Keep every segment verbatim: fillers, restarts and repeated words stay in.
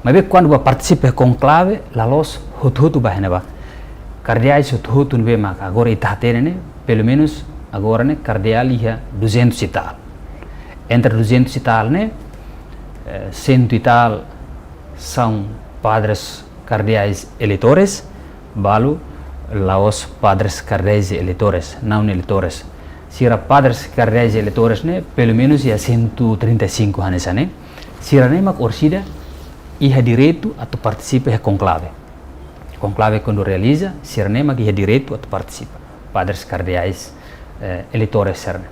Maibé kuandu bá partisipa iha konklave, la loos hotu-hotu bá iha ne'ebá. Kardeais hotu-hotu ne'ebé maka agora ita hatene ne'e, pelumenus agora ne'e kardeál iha duzentos e tal. Entre duzentos e tal ne'e, eh, cento e tal são padres cardeais eleitores, balu la'ós padres cardeais eleitores, não eleitores. Sira padres cardeais eleitores ne'e, pelumenus iha cento e trinta e cinco hanesan ne'e. Sira ne'e mak orsida iha direitu atu partisipa iha konklave. Konklave kuandu realiza, sira ne'e mak iha direitu atu partisipa. Padres cardeais, eh, eleitores sira ne'e.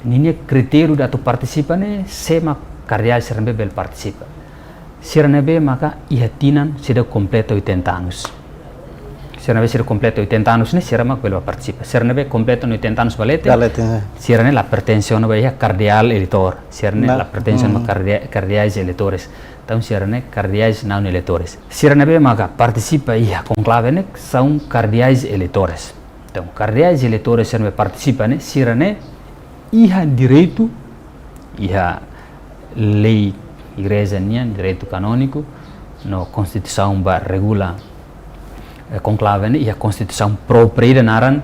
Ninia kritériu atu partisipa ne'e, sé mak kardeál sira ne'ebé bele partisipa. Sira ne'ebé maka iha tinan seidauk kompleta oitenta anos. Sira ne'ebé seidauk kompleta oitenta anos ne'e, sira mak bele partisipa. Sira ne'ebé kompleta oitenta anos ba leten, ba leten, eh, sira ne'e la pertense ona ba iha kardeál eleitór. Sira ne'e, na, la pertense ona, mm, ba karde-, kardeais eleitores. Entaun sira ne'e kardeais não eleitores. Sira ne'ebé maka partisipa iha konklave ne'e são cardeais eleitores. Entaun, kardeais eleitores sira ne'ebé partisipa ne'e, sira ne'e iha direitu, iha lei igreja nian, direitu kanóniku, no konstituisaun ba regula, eh, konklave ne'e, iha konstituisaun própria ida naran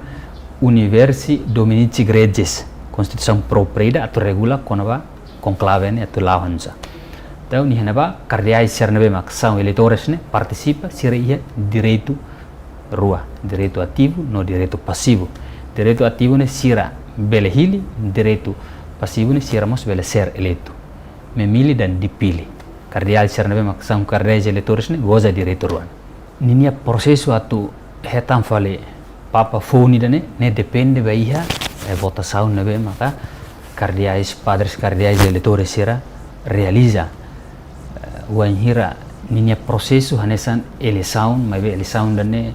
Universi Dominici Gregis, konstituisaun própria ida atu regula kona-ba konklave ne'e atu la'o hanesan. Entaun, iha ne'ebá, kardeais sira ne'ebé mak são eleitores ne'e partisipa, sira iha direitu rua, direitu ativu no direitu pasivu. Direitu ativu ne'e sira bele hili, direitu pasivu ne'e sira mós bele ser eleitu. Memilih dan dipilih. Kardeál sira ne'ebé mak são kardeais eleitores ne'e goza direitu rua. Ninia prosesu atu hetan fali Papa foun ida-ne'e, ne'e depende ba iha, eh, votasaun ne'ebé maka kardeais, padres kardeais eleitores sira realiza. Eh, wainhira ninia prosesu hanesan eleisaun, maibé eleisaun ida-ne'e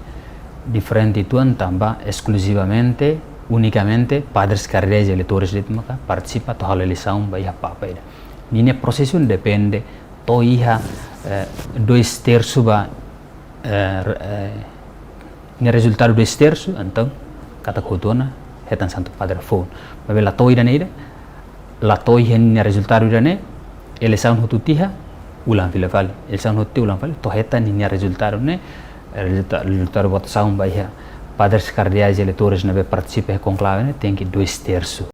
diferente uitoan tanba eskluzivamente, unikamente padres kardeais eleitores de'it maka partisipa atu halo eleisaun ba iha Papa ida. Ninia prosesu depende, to'o iha, eh, dois terço ba, eh, re-, eh, nia rezultadu dois terço, entaun katak hotu ona hetan Santu Padre foun. Maibé la to'o ida-ne'e ida, la to'o iha ninia rezultadu ida-ne'e, eleisaun hotu tiha, ulang fila fali. Eleisaun hotu tiha, ulang fali, to'o hetan ninia rezultadu ne'e, rezulta-, rezultadu votasaun ba iha padres kardeais eleitores ne'ebé partisipa iha konklave ne'e, tenke dois terço.